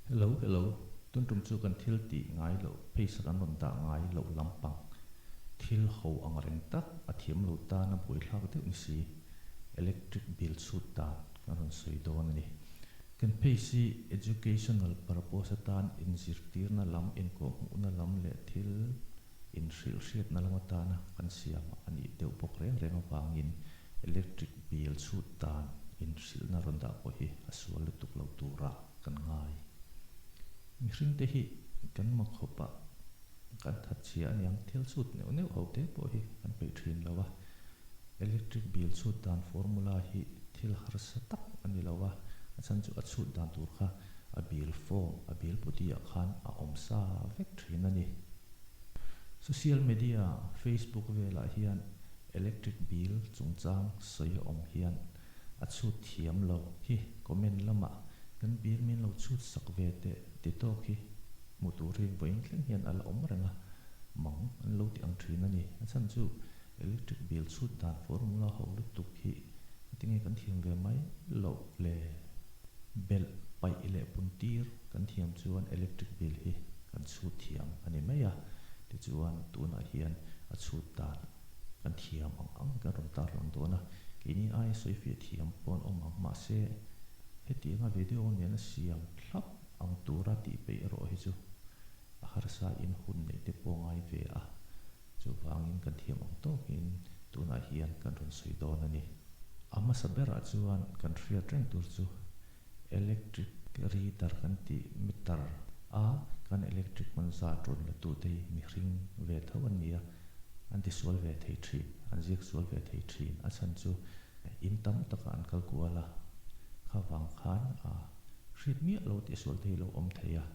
Hello hello, tun tum chu kan thil tih ngai loh phaisa kan rawn dah ngai loh lampang thil ho ang reng tak a thiam lo tan a buaithlak deuh ni si, electric bill chhut dan kan rawn sawi dawn a ni. Kan phase hi educational purpose atan inzirtirna lam, inkawhhmuhna lam leh thil inhrilhhriatna lam atana kan siam a nih deuh bawk reng reng avangin electric bill chhut dan inhrilhna rawn dah pawh hi a sual lutuk lo turah kan ngai. Mihringte hi kan ma khawpah kan that chhia aniang thil chhut neuh neuh ho te pawh hi kan peih thin lo a, electric bill chhut dan formula hi thil harsa tak a ni lo a, a chhan chu a chhut dan tur kha a bill form, a bill body ah khan a awm sa vek thin a ni. Social media, Facebook velah hian electric bill chungchang sawi a awm hian a chhut thiam lo hi comment lamah kan bill min lo chhut sak ve teh ti tawk hi hmu tur hi vawiin thleng hian a la awm reng a, mang an lo ti ang thin a ni. A chhan chu electric bill chhut dan formula ho lutuk hi tinge kan thiam ve mai loh le? Belh paih leh pun tir kan thiam chuan electric bill hi kan chhut thiam a ni mai a, tichuan tunah hian a chhut dan kan thiam ang ang kan rawn tarlang dawn a, keini aia sawifiah thiam pawh an awm ang mahse hetianga video nena siam thlap ang tura tih peih erawh hi chu a harsa in hun neih te pawh ngai ve a, chuvangin kan thiam ang tawkin tunah hian kan rawn sawi dawn a ni. A hmasa berah chuan kan hriat reng tur chu electric reader kan tih meter a kan electric hman zat rawn la tute hi mihring ve tho an ni a, an tisual ve thei thin, an ziak sual ve thei thin. A chhan chu in tam takah an kal kual a, kha vang khan a hriat miah lo tihsual te hi lo awm thei a.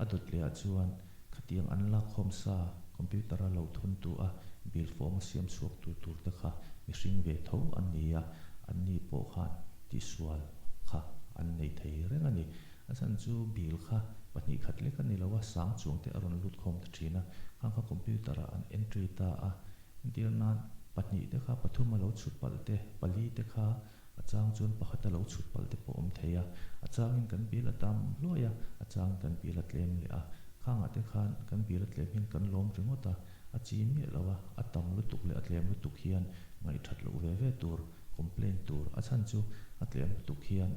A dawt leh ah chuan khatiang an lakkhawm sa computer a lo thun tu a bill form a siam chhuak tu tur te kha mihring ve tho an ni a, an ni pawh khan tihsual kha an nei thei reng a ni. A chhan chu bill kha 2 khat lek a ni lo a, sang chuang te a rawn lut khawm ta thin a, khang kha computer ah an entry ta a, entir nan 2 te kha 3 a lo chhut palh te, 4 te kha A chang chuan pakhat a lo chhut palh te pawh awm thei a, a changin kan bial a tam hluai a, a changin kan bial a tlem leh a. Khangah te khan kan bial a tlem hian kan lawm ringawt a, a chi miah lo a, a tam lutuk leh a tlem lutuk hian ngaihthat loh ve ve tur, complain tur, a chhan chu a tlem lutuk hian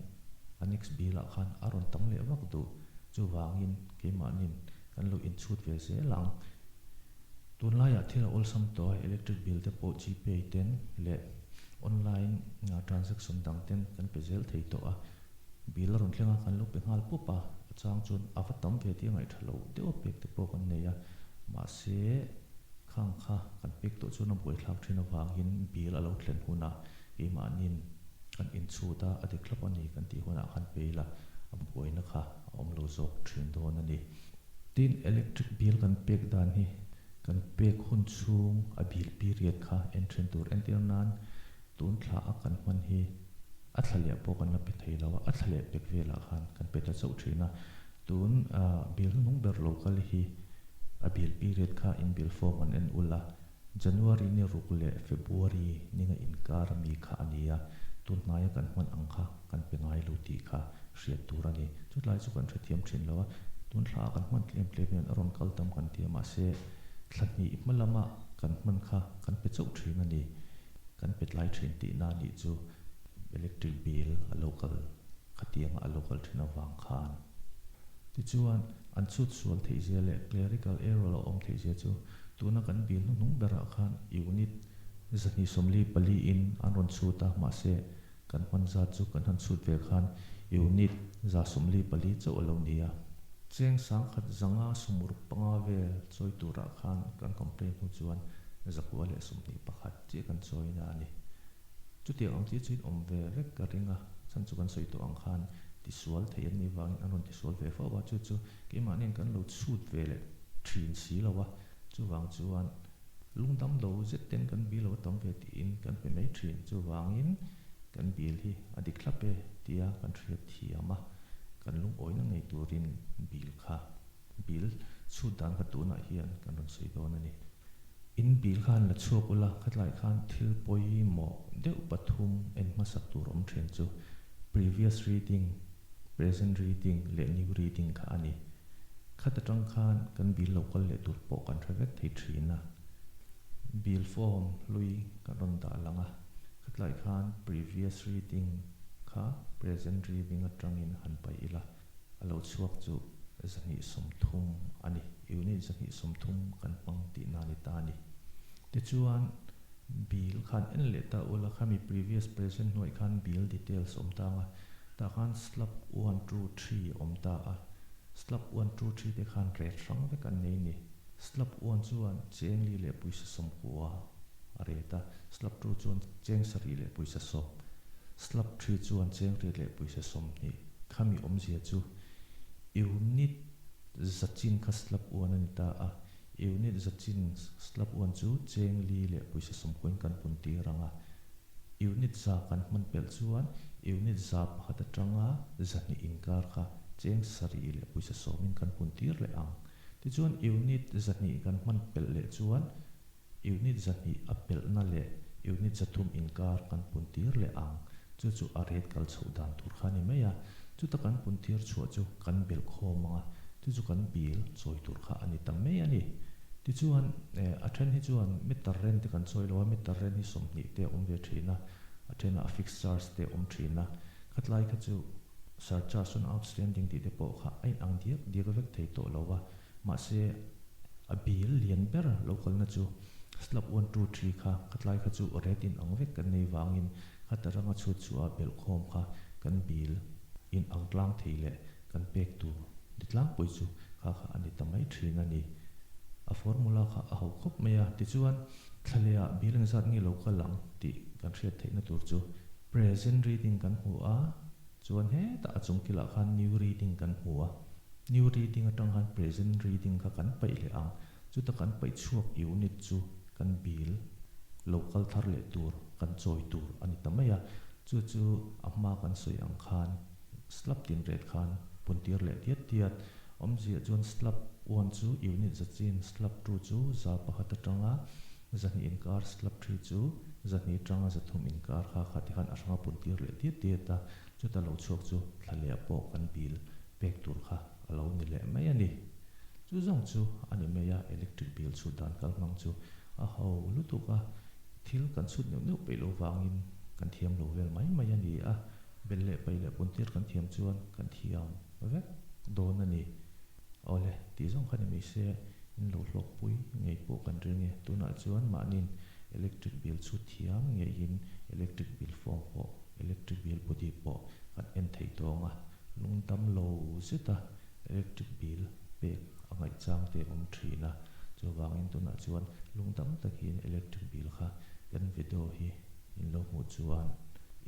a next bial ah khan a rawn tam leh vak duh. Chuvangin keimahnin kan lo inchhut ve zel ang. Tunlaiah thil a awlsam tawh a, electric bill te pawh Gpay ten leh online transaction dang ten kan pe zel thei tawh a, bill a rawn thleng a, kan lo pe nghal pup a, a chang chuan a va tam ve tih a ngaih tha lo deuh a pek te pawh kan nei a, mahse khang kha kan pek tawh chuan a buaithlak thin avangin bill a lo thlen hunah keimahnin kan inchhut a, a dik thlap a ni kan tih hunah khan pe ila a buaina kha a awm lo zawk thin dawn a ni. Tin, electric bill kan pek dan hi kan pek hun chhung a bill period kha en then tur entir nan tun thla a kan hman hi a thla leh pawh kan la pe thei lo a, a thla leh pek velah khan kan pe ta chauh thin a. Tun bill hnung ber lo kal hi a bill period kha in bill form an en ul a, January ni ruk leh February ni nga inkar ami kha a ni a, tun hnaia kan hman ang kha kan pe ngai lo tih kha hriat tur a ni. Chutlai chu kan hrethiam thin lo a, tun thla ah kan hman tlem tlem hian a rawn kal tam kan ti a, mahse thla hnih hma lama kan hman kha kan pe chauh thin a ni. Kan pe tlai thin tihna nih chu electric bill a lo kal khatianga a lo kal thin avang khan. Tichuan, an chhut sual theih zia leh clerical error a awm theih zia chu tuna kan bill hnuhnung berah khan unit 244 in an rawn chhut a, mahse kan hman zat chu kan han chhut ve khan unit 144 chauh a lo ni a. Cheng 1165 vel chawi turah khan kan complaint hnu chuan 921 chiah kan chawina a ni. Chutiang ang chi chuin awm ve vek ka ring a, chhan chu kan sawi tawh ang khan tisual thei an nih vangin an rawn tisual ve fo a, chu chu keimahniin kan lo chhut ve leh thin si lo a, chuvang chuan lungdam lo zet ten kan bil lo a tam ve tiin kan pe mai thin, chuvangin kan bil hi a dik thlap e tia kan hriat thiam a, kan lungawina ngei turin bil kha bil chhut dan kha tunah hian kan rawn sawi dawn a ni. In bil khan la chhuak ula, khatlai khan thil pawimawh deuh pathum en hmasak tur awm thin chu previous reading, Present reading leh new reading kha a ni. Khat atang khan kan bill lo kal leh tur pawh kan hre vek thei thin a. Bill form hlui kan rawn dah lang a, khatlai khan previous reading kha present reading atangin han paih ila, a lo chhuak chu 230 a ni. Unit 230 kan hmang tihna a ni ta a ni. Tichuan, bill khan en leh ta ula, khami previous present hnuaih khan bill details awm ta ang a, tah khan slab one two three awm ta a, slab one two three te khan ret hrang vek an nei ni. Slab one chuan cheng li leh pawisa 90 a ret a, slab two chuan cheng 7 leh pawisa 10, slab three chuan cheng 8 leh pawisa 20. Khami awmzia chu unit zachin kha slab one a ni ta a, Unit zachin slab one chu cheng li leh pawisa 90 in kan pun tir ang a. Unit za kan hman pelh chuan unit 100 atanga 200 inkar kha cheng 7 leh pawisa 10 in kan pun tir leh ang. Tichuan unit 200 kan hman pelh leh chuan unit 200 a pelhna leh unit 300 inkar kan pun tir leh ang. Chu chu a rate kal chhoh dan tur kha a ni mai a. Chuta kan pun tir chhuah chu kan belh khawm ang a, chu chu kan bill chawi tur kha a ni ta mai a ni. Tichuan, a then hi chuan meter rent te kan chawi lo a, meter rent hi 20 te a awm ve thin a, a thenah a fixed charge te a awm thin a. Khatlai kha chu surcharge on outstanding tih te pawh kha a inang diak diak vek thei tawh lo a, mahse a bill lian ber lo kalna chu slab one two three kha khatlai kha chu rate inang vek kan nei vangin Khata ranga chhut chhuah a belh khawm kha kan bill in ang tlang thei leh kan pek tur ni tlangpui chu kha kha a ni ta mai thin a ni. A formula kha a ho khawp mai a, tichuan thlaleh ah bill engzat nge lo kal ang tih kan hriat theihna tur chu present reading kan hmu a, chuan hetah a chung kilah khan new reading kan hmu a, new reading atang khan present reading kha kan paih leh ang, chuta kan paih chhuak unit chu kan bill lo kal thar leh tur kan chawi tur a ni ta mai a, chu chu a hma kan sawi ang khan slab tin ret khan pun tir leh diat diat. Awmzia chuan slab one chu unit zachin, slab two chu 100 atanga 200 inkar, slab three chu 200 atanga 300 inkar kha kha tikhan a hranga pun tir leh diat diat a, chuta lo chhuak chu thla leh pawh kan bill pek tur kha a lo ni leh mai a ni. Chu zawng chu a ni mai a, electric bill chhut dan kal hmang chu a ho lutuk a. Thil kan chhut neuh neuh peih loh vangin kan thiam lo vel mai mai a ni a, bel leh paih leh puntir kan thiam chuan kan thiam vek dawn a ni. Awle, tih zawng kha ni mai se, in lo hlawkpui ngei pawh kan ring e. Tunah chuan mahniin electric bill chhut thiam ngeiin electric bill form pawh, electric bill body pawh kan en thei tawng a, lungdam lo zeta electric bill pek a ngaihchang te awm thin a, chuvangin tunah chuan lungdam takin electric bill kha kan video hi in lo hmuh chuan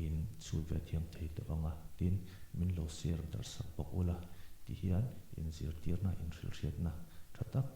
in chhut ve thiam thei tawh ang a, tin min lo share darh sak bawk ula ti hian in zirtirna in hrilhhriatna tha tak.